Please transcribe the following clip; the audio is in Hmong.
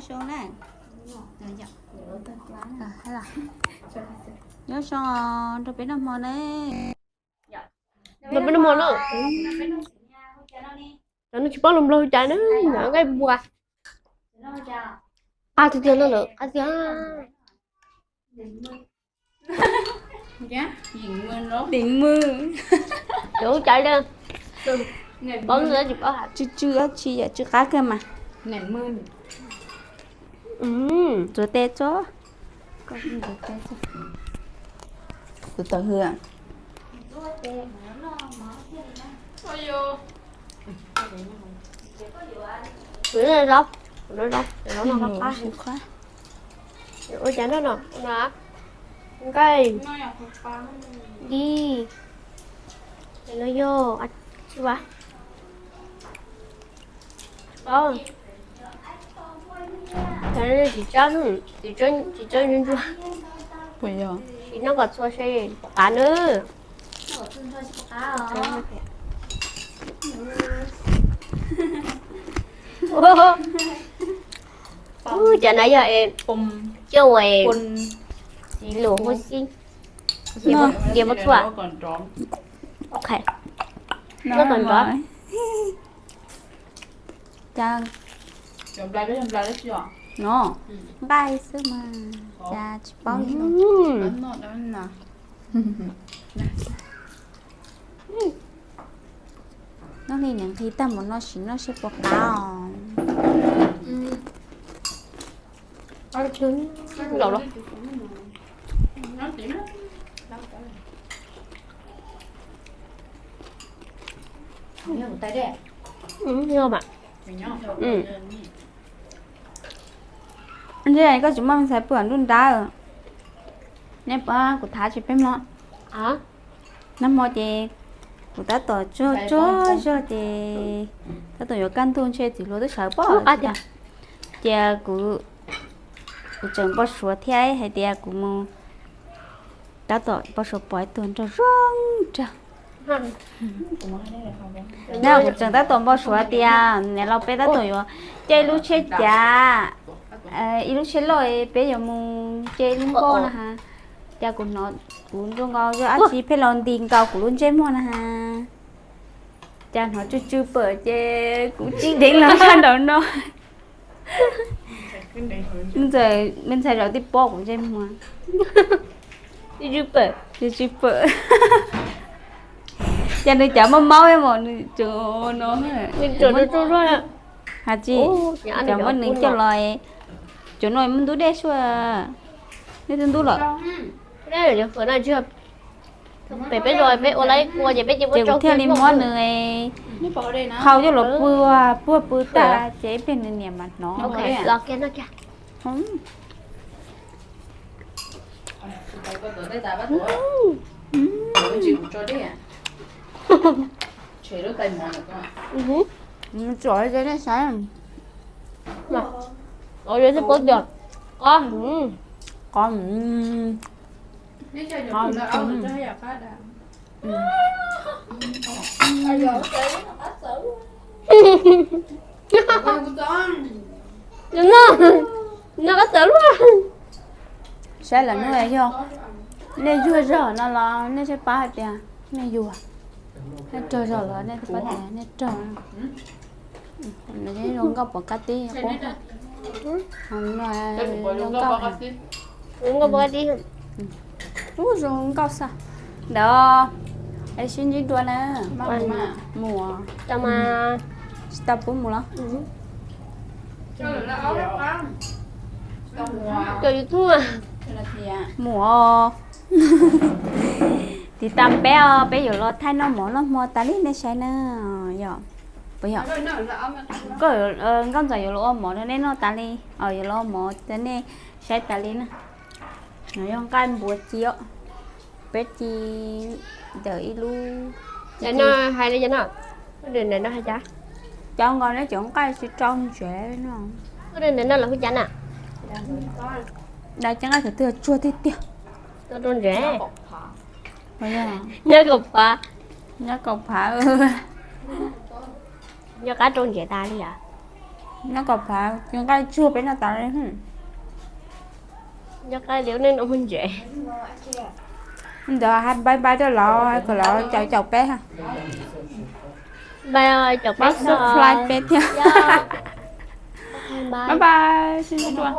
Zoo na. Nyob zoo os, nrog peb noj hmo na. Nrog peb noj hmo na. Cov no tsis paub lus Nplog hu cas na, nqaij npua. Qab tiag tiag no lawm, qab tiag. Deev mws. Cov hu cas li? Paub tsis paub hais. Tsw tsw dab tsi yom, tsw qab kawg mas. Tsuav tes tso. Tus tawm hws. Ua cas no no, nqaij, dib, no yog tsis vas. Tsis tsob, tsis tsob ntsuab, tsis noj kom txhua seb pom qab na. Cov no yog coj ua txiv lus huab xib, diav muab txhua. Ok, noj kom nrov. No, nqaij xwb mas cas tsis paub li. Noj li niam nqhis tag mus no sim noj seb puas qab os. Ntshe koj tsis muaj me ntxhais pw nruab nrab. Nej pab kuv thab tsis peb mloog. Nag hmo ces kuv tab tom tsaug tsaug zog ces tab tom yuav kaj ntug ntshe txiv hluas twb sawv pob tias kuv, kuv tseem npau suav thiab hais tias kuv mus tab tom npau suav pom ib tug nraug zoo nraug. Na kuv tseem tab tom npau suav tias niam laus peb tab tom yuav caij lub tsheb cav, ib lub tsheb loj peb yuav mus caij lub nkoj na has. Cas kuv hnov kuv ntsoj nkaus zog dab tsi pheej los nti nkaus kuv lub ntsej muag na has. Cas hnov tsw tsw pawm ces kuv tsis deev los sab nraum no. Me ntxhais zaum tib pob kuv ntsej muag. Tsw tsw pawm. Cas nws cav muaj maub mos nws tseem no. Has tsis, cas muab nws coj los, cov no muaj ntub dej suaj. Nej twb ntub lawm. Peb ua lawv kua ces peb ces kuv thiaj li muab nws qhau coj los puag puag pw tag ces ib pliag nws niam mas hnov. Tsom nej saib. Qos, qos. Noj qab txawv luaj. Saib lawm no yog nej yuag zog no los nej saib pab hais tias nej yuag, nej rog zog los nej pab tias nej rog. Zoo nkauj pom qab tib, zoo nkauj, zoo nkauj xwb. Ntawd es sib ntsib dua na. Mus, tsis tau pub mus los? Mus os. Tiv tas peb os, peb yuav los thaij noj mov noj hmo tas li nej saib na. Yog puas yog? Koj, nkauj ntxawm yuav los ua mov rau nej noj tas li, yuav los ua mov rau nej saib tas li na. No yog nqaij npua ci os, peb ci ntawm ib lub. Hais li no, cov nkaus ne cov nqaij tsis rau ntsev no. Ntawm no lawv hu cas na? Dai cov nqaij thaum twg tsuag tiag tiag. Rau ntsev. Nyob kaum phav. Nyob kaum phav. Nyob qab rau ntsev tas li os. Noj kom plav, cia nqaij tsuag peb noj tas li. Ntawd hais bye bye rau lawv, kom lawv caum caum peb, pab subscribe peb thiab. Bye bye, sib ntsib dua.